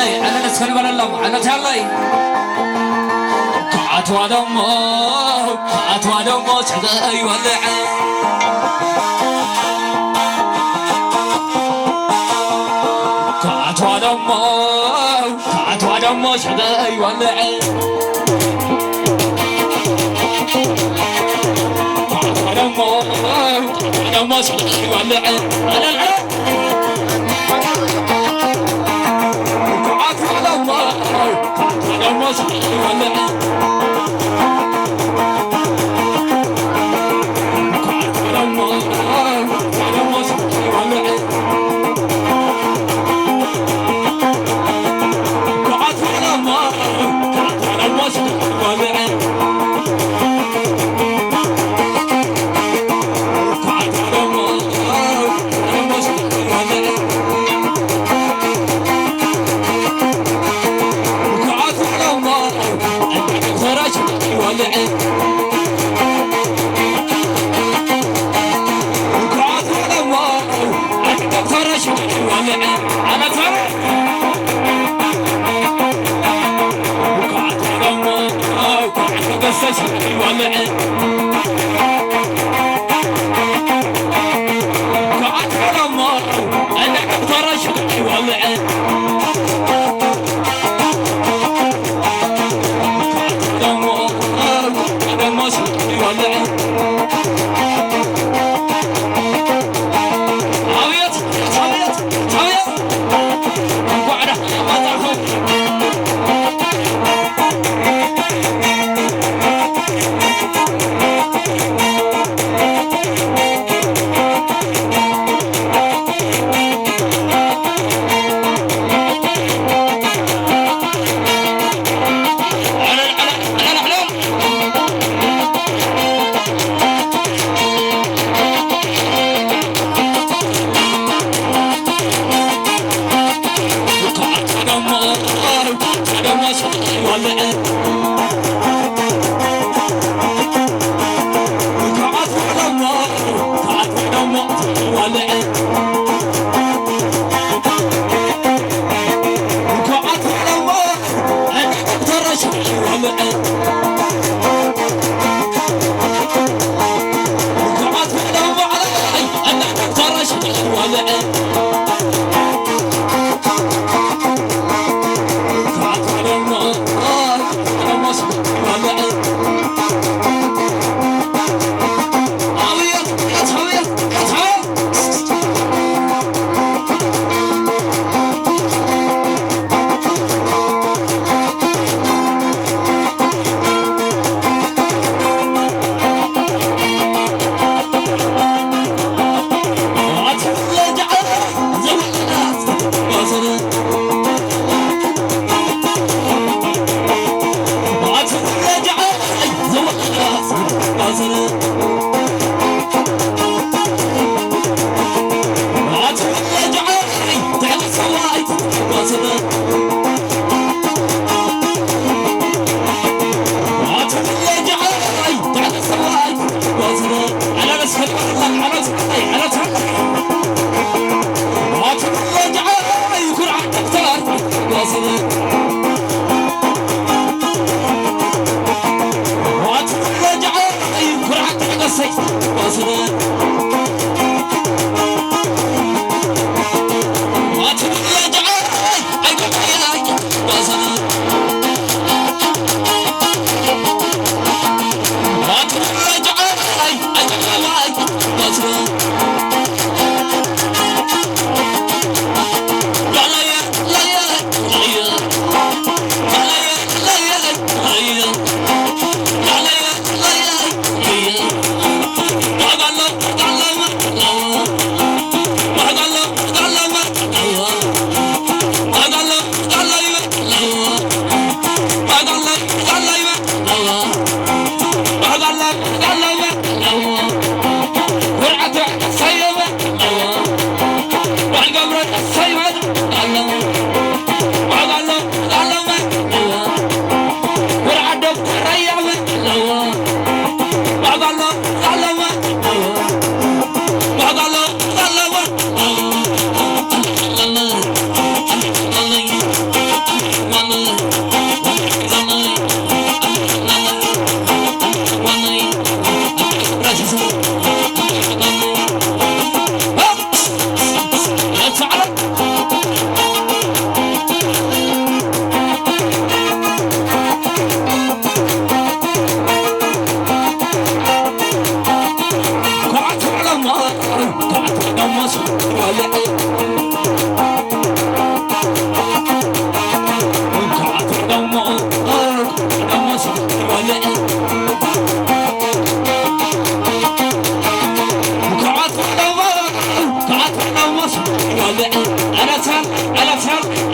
ኣነ እስከ ንበለሎም፣ ኣነ ታለይ። ክኣትዋ ደሞ፣ ክኣትዋ ደሞ፣ ሸገ ይወልዐ። ክኣትዋ ደሞ፣ ክኣትዋ ደሞ፣ ሸገ ይወልዐ። ክኣትዋ ደሞ፣ ክኣትዋ ደሞ፣ ሸገ ይወልዐ።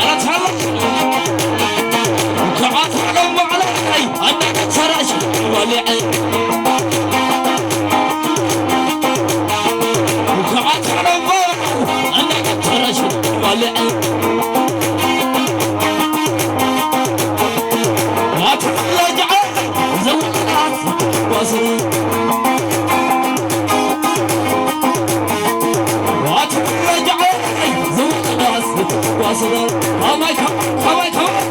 ኣራታሎ ከዓት ዓለም ባዕለይ ኣናተራሽ ወሊዐ ከዓት ዓለም ባዕለይ ኣናተራሽ ወሊዐ ኣትለጃ ዘውጣት ወስሩ ኣትለጃ ዘውጣት ወስሩ ኣማይ ከማይ ከማይ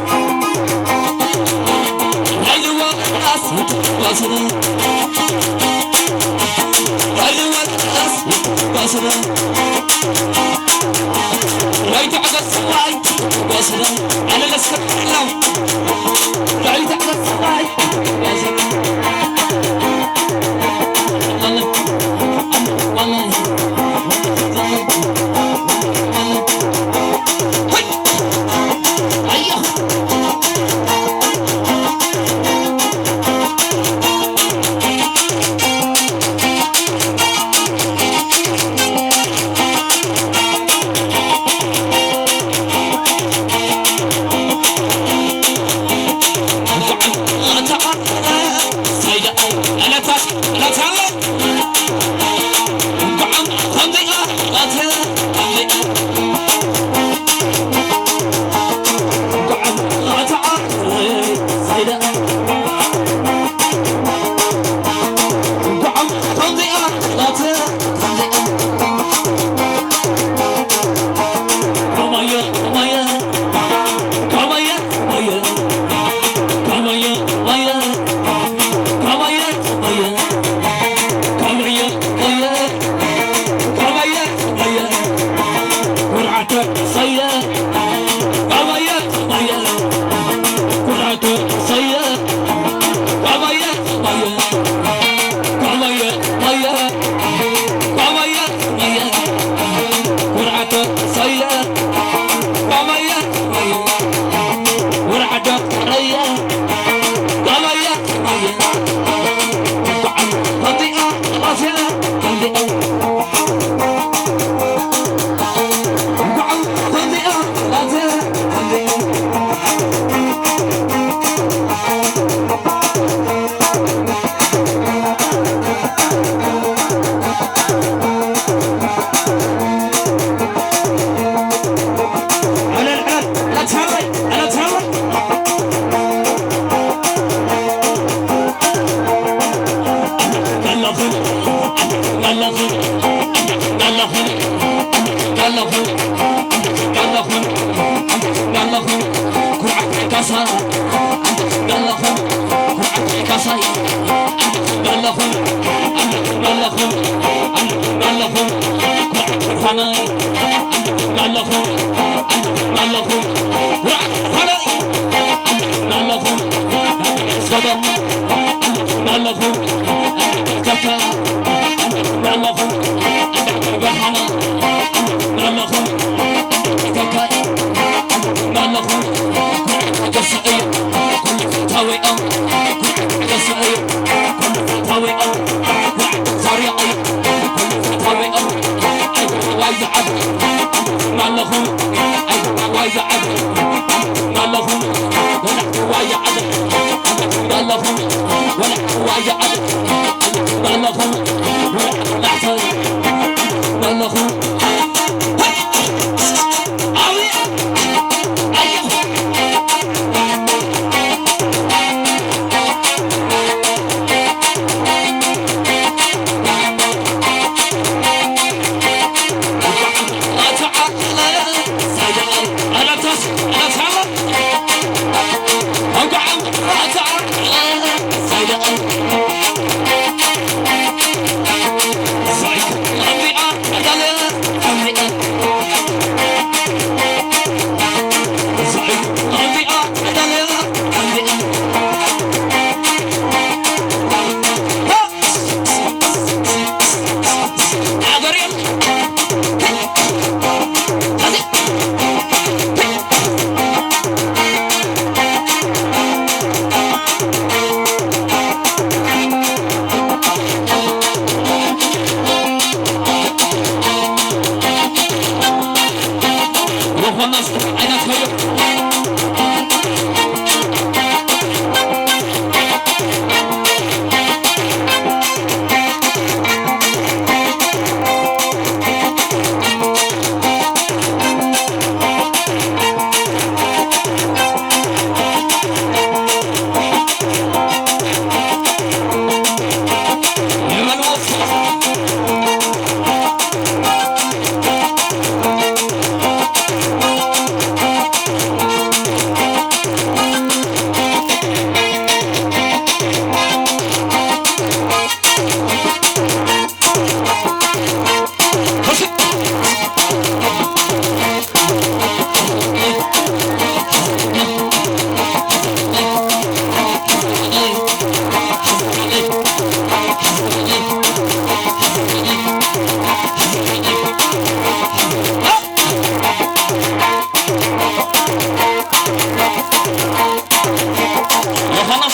خلاص،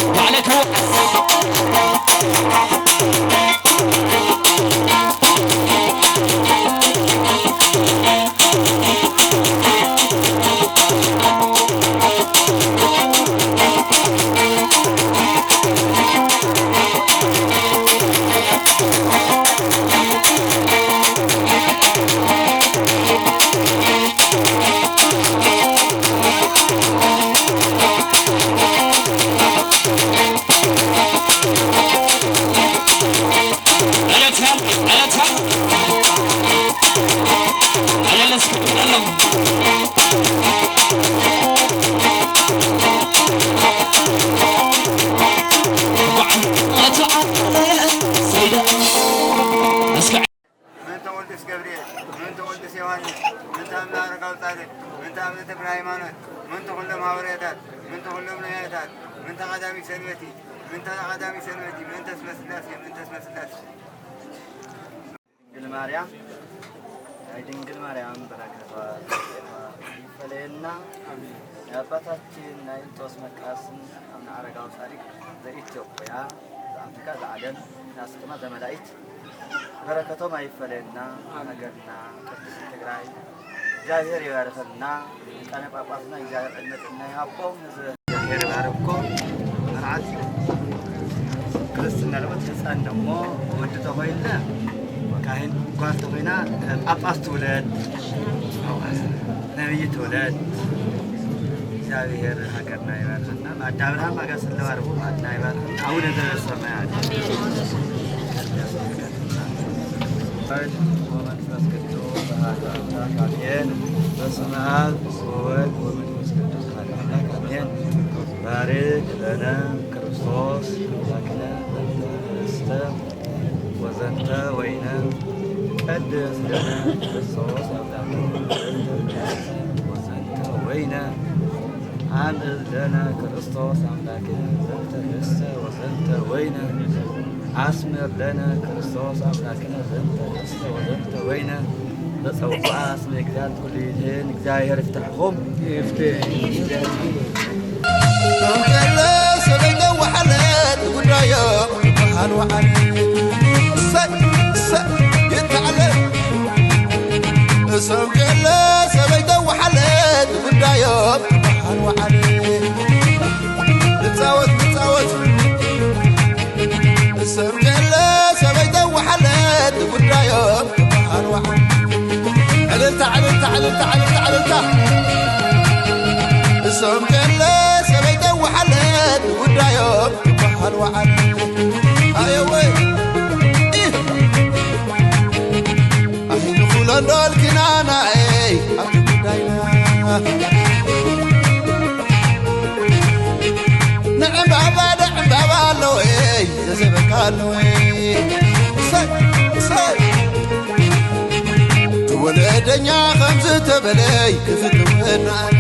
وعليك هو. ምእንተ ቅዱስ ገብርኤል፣ ምእንተ ቅዱስ ዮሃንስ፣ ምእንተ ኣቡነ ኣረጋዊ ጻድቅ፣ ምእንተ ኣቡነ ተክለ ሃይማኖት፣ ምእንተ ኩሎም ሃዋርያታት፣ ምእንተ ኩሎም ነቢያታት፣ ምእንተ ቀዳሚት ሰንበቲ፣ ምእንተ ቀዳሚት ሰንበቲ፣ ምእንተ ስመ ስላሴ፣ ምእንተ ስመ ስላሴ። ድንግል ማርያም፣ ናይ ድንግል ማርያም በረከቷ ይፈለየና። የአባታችን ናይ እንጦስ መቃስን አቡነ አረጋዊ ጻድቅ ዘኢትዮጵያ፣ ዘአፍሪካ፣ ዘዓለም፣ ዘአስቀማ፣ ዘመላኢት በረከቶም አይፈለየና። ሃገርና ቅድስት ትግራይ እግዚአብሔር ይባርኸልና። ሊቃነ ጳጳስና እግዚአብሔር ዕድመ ጥዕና ይሃቦም። ህዝበ እግዚአብሔር ይባርኮ። መርዓት ክርስትና ለወት ህፃን ደሞ ወዲ ተኾይነ ካህን፣ ጓል ተኾይና ጳጳስ ትውለድ፣ ነቢይ ትውለድ። እግዚኣብሔር ሃገርና ይባርኸና። ማዕዳ አብርሃም ኣጋስለ ባርኹ፣ ማዕድና ይባርኸና። አቡነ ዘበሰማያት። ወወልድ ወመንፈስ ቅዱስ አሐዱ አምላክ አሜን። በስመ አብ ወወልድ ወመንፈስ ቅዱስ አሐዱ አምላክ አሜን። ባርክ ለነ ክርስቶስ አምላክነ ዘንተ ርስተ ወዘንተ ወይነ። ቀድስ ለነ ክርስቶስ አምላክነ ዘንተ ርስተ ወዘንተ ወይነ። አምዕል ለነ ክርስቶስ አምላክነ ዘንተ ርስተ ወዘንተ ወይነ። አስምር ለነ ክርስቶስ አምላክነ ዘንተ ርስተ ወዘንተ ወይነ። ዘጸውዓ ስመ እግዚአብሔር ኩሉ ይድህን። እግዚአብሔር ይፍትሐኹም። ይፍትሕ። ሰንቀለ ሰበይተ ወሓለት ጉዳዮም ይበሃል ወዓል። እሰይ፣ እሰይ፣ ይተዓለ። ሰንቀለ ሰበይተ ወሓለት ጉዳዮም ይበሃል ወዓል። ንጻወት፣ ንጻወት። ሰምገለ ሰበይተ ወሓለት ጉዳዮም ትበሃል ወዓል። ዕልልታ፣ ዕልልታ፣ ዕልልታ፣ ዕልልታ፣ ዕልልታ። ሰምገለ ሰበይተ ወሓለት ጉዳዮም ትበሃል ወዓል። ኣየወይ! ኣይንኹሎ እንዶ ኣልኪናናይ ኣብቲ ጉዳይና። ንዕምባባ ንዕምባባ ኣለወይ ዘዘበካ ኣለወይ። እሰይ፣ እሰይ። ትወለደኛ ከም ዝተበለይ ክፍትወናይ።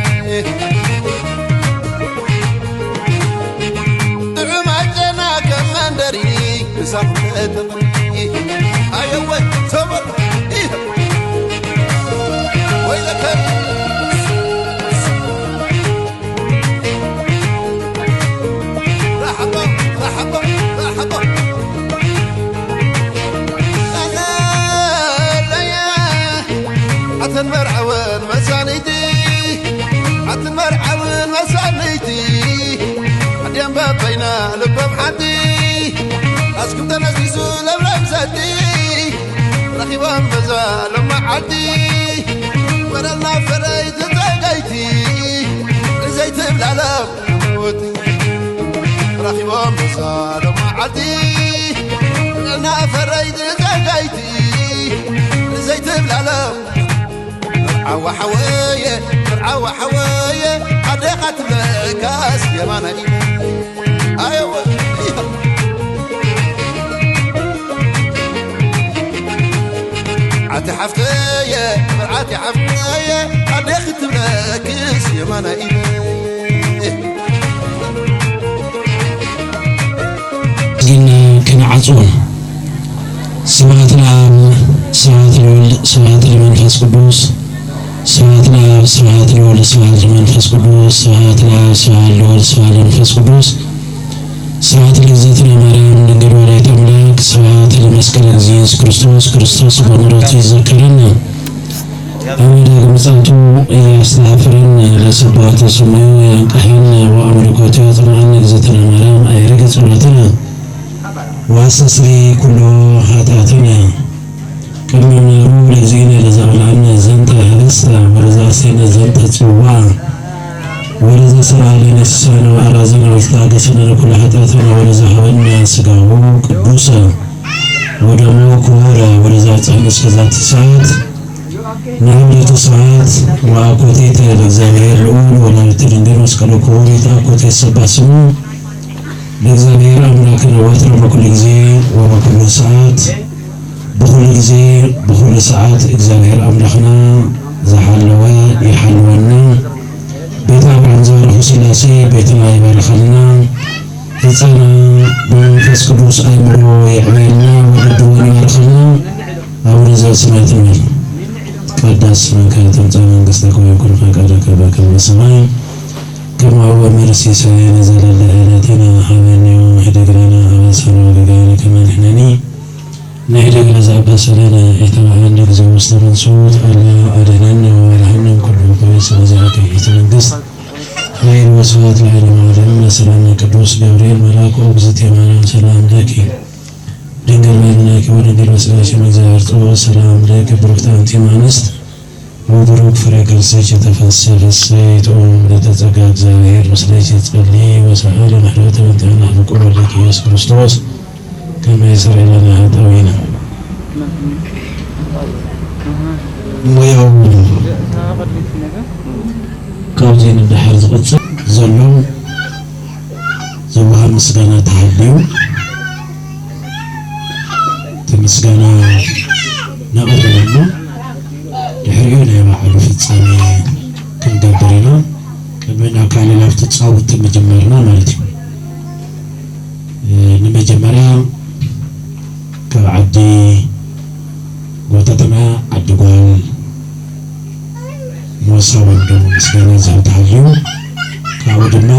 ጥዑም ኣጨና ከም መንደሪ ብሳኹም ተጠቕሚ። ኣየወ ሰበል ወይለከ። ራሕቦ፣ ራሕቦ፣ ራሕቦ። ኣለለየ ኣተን መርዓወን መሳኒቲ። ዓዲ ኣስኩም ተነሲሱ ለምለም ሰቲ ረኺቦም በዛ ሎመዓልቲ ወረልና ፈረይቲ ጸጋይቲ ዘይትብላሎም ወቲ ረኺቦም በዛ ሎመዓልቲ ወረልና ፈረይቲ ጸጋይቲ ዘይትብላሎም መርዓዋ ሓወየ መርዓዋ ሓወየ ኣዴኻ ትብለካስ የማናይ ኣቲ ሓፍተየ መርዓቲ ሓፍተየ ኣዴኺ ትብለክስ የማና ኢለ ግን ክንዓጽዎ ስብሐት ለአብ ስብሐት ለወልድ ስብሐት ለመንፈስ ቅዱስ ስብሐት ለአብ ስብሐት ለወልድ ስብሐት ለመንፈስ ቅዱስ ስብሐት ለአብ ስብሐት ለወልድ ስብሐት ለመንፈስ ቅዱስ ስብሐት ለእግዝእትነ ማርያም ድንግል ወላዲተ አምላክ ስብሐት ለመስቀል እግዚእ ኢየሱስ ክርስቶስ ክርስቶስ በምሕረቱ ይዘከረነ አብ ዳግም ምጽአቱ ያስተፋቅረነ ለስብሐተ ስሙ ያንቅሐነ ወአምልኮቱ ያጽንዓነ እግዝእትነ ማርያም አይርግ ጸሎትነ ወአስተስሪ ኩሎ ኃጢአትነ ቅድመ ምናሩ ለእግዚእነ ለዘአብልዐነ ዘንተ ህብስተ ወለዘአስተይነ ዘንተ ጽዋ ወለዘሰራ ለነ ሲሳነ ወአራዘነ ወለዘተአገሰነ ለኩሉ ኃጢአትነ ወለዘሀበነ ሥጋሁ ቅዱሰ ወደሙ ክቡረ ወለዘአብጽሐነ እስከ ዛቲ ሰዓት ንህብረተ ስብሐት ወአኮቴተ ለእግዚአብሔር ልዑል ወላዲተ ድንግል መስቀሉ ክቡር ይትአኮት ይሰባህ ስሙ ለእግዚአብሔር አምላክነ ወትረ በኩሉ ጊዜ ወበኩሉ ሰዓት ብኹሉ ጊዜ ብኹሉ ሰዓት እግዚኣብሔር ኣምላኽና ዝሓለወ ይሓልወና። ቤተ ኣብርሃም ዝባረኹ ስላሴ ቤትና ይባርኸልና። ህፃና ብመንፈስ ቅዱስ ኣእምሮ የዕብየልና፣ ወለድወን ይባርኸልና። አቡነ ዘበሰማያት ንበል። ይትቀደስ ስምከ ትምጻእ መንግሥትከ ወይኩን ፈቃድከ በከመ በሰማይ ከማሁ በምድር። ሲሳየነ ዘለለ ዕለትነ ሀበነ ዮም ኅድግ ለነ አበሳነ ወጌጋየነ ከመ ንሕነኒ ንህደግ ለዘአበሰ ለነ ኢታብአነ እግዚኦ ውስተ መንሱት አላ አድኅነነ ወባልሐነ እምኩሉ እኩይ። እስመ ዚአከ ይእቲ መንግስት ኃይል ወስብሐት ለዓለመ ዓለም። በሰላመ ቅዱስ ገብርኤል መልአክ ኦግዝእትየ ማርያም ሰላም ለኪ ድንግል በድናኪ ወድንግል በስጋኪ እም እግዚአብሔር ጽባኦት ሰላም ለኪ ብሩክት አንቲ እም አንስት ወብሩክ ፍሬ ከርሥኪ ተፈሥሒ ፍሥሕት ኦ ምልዕተ ጸጋ እግዚአብሔር ምስሌኪ ጸሊ ወሰአሊ ምሕረተ በእንቲአነ ፍቁር ወልድኪ ኢየሱስ ክርስቶስ ከመ ይስረይ ለነ ኃጣውኢነ። ሞያው ካብዚ ንደሓር ዝቕጽል ዘሎ ዝወሃብ ምስጋና ተሃልዩ እቲ ምስጋና ነቕርበሉ ድሕሪኡ ናይ ባዕሉ ፍጻሜ ክንገብር ኢና። ቅድሚ ናብ ካልእ ናብቲ ጻውቲ ምጅማርና ማለት እዩ። እ፣ ንመጀመርያ ካብ ዓዲ ጎተትና ዓዲ ጓል ሞሳ ወይም ደሞ ምስጋና ዝህብ ተሃልዩ ካብኡ ድማ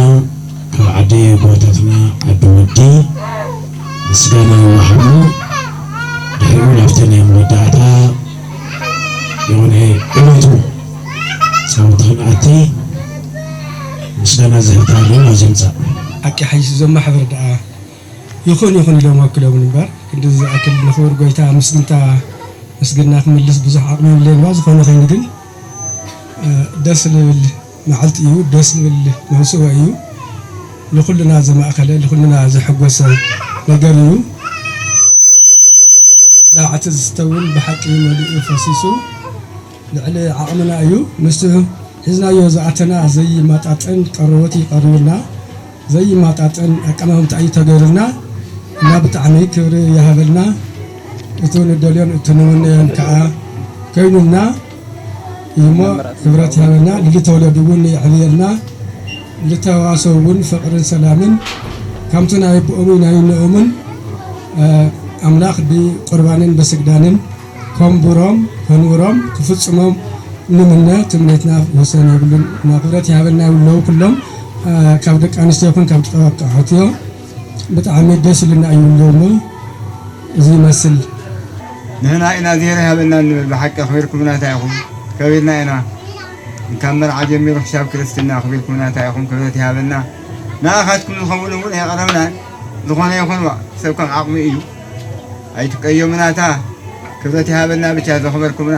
ካብ ዓዲ ጎተትና ዓዲ ወዲ ምስጋና ይወሃቡ። ድሕሪኡ ናብቲ ናይ መወዳእታ የሆነ ዕለቱ ጸውቲ ክንኣቲ ምስጋና ዝህብ ተሃልዩ ኣብዚ ምጻእ። ሓቂ ሓይሽ እዞም ማሕበር ደኣ ይኹን ይኹን ኢሎም ወኪሎም እምበር ክንዲ ዝኣክል ንኽቡር ጎይታ ምስግንታ ምስግና ክምልስ ብዙሕ ዓቕሚ የብለይን እባ። ዝኾነ ኮይኑ ግን፣ እ፣ ደስ ልብል መዓልቲ እዩ፣ ደስ ልብል መውስቦ እዩ። ንኹልና ዘማእኸለ፣ ንኹልና ዘሐጎሰ ነገር እዩ። ላዕቲ ዝስተ እውን ብሓቂ መሊኡ ፈሲሱ ልዕሊ ዓቕምና እዩ። ንሱ ሒዝናዮ ዝኣተና ዘይማጣጠን ቀረቦት እዩ ቀሪቡልና። ዘይማጣጠን ኣቀማምጣ እዩ ተገይሩልና እና ብጣዕሚ ክብሪ ይሃበልና። እቱ ንደልዮን እቱ ንምነዮን ከዓ ኮይኑልና እዩሞ ክብረት ይሃበልና። ልተወለዱ እውን የዕብየልና። ልተዋሰው እውን ፍቕርን ሰላምን ከምቲ ናይ ኣቦኦምን ናይ እኖኦምን፣ እ፣ ኣምላኽ ብቁርባንን ብስግዳንን ከንብሮም ከንብሮም ክፍጽሞም ንምነ። ትምኒትና ወሰን የብሉን። እና ክብረት ይሃበልና ይብለዉ ኩሎም፣ እ፣ ካብ ደቂ ኣንስትዮ ይኹን ካብ ደቂ ተባዕትዮ። ብጣዕሚ ደስ ኢሉና እዩ እሞ እዚ ይመስል። ንሕና ኢና እዝሄር ይሃበና እንብል ብሓቂ ኣኽቢርኩምና እንታይ ኢኹም? ከቢርና ኢና። ካብ መርዓ ጀሚሩ ክሳብ ክርስትና ኣኽቢርኩምና እንታይ ኢኹም? ክብረት ይሃበና። ንኣኻትኩም ዝኸውን እውን ኣይቐረብናን። ዝኾነ ይኹን ዋ፣ ሰብ ከም ዓቕሚ እዩ። ኣይትቀየሙና፣ እታ ክብረት ይሃበና ብቻ ዘኽበርኩምና።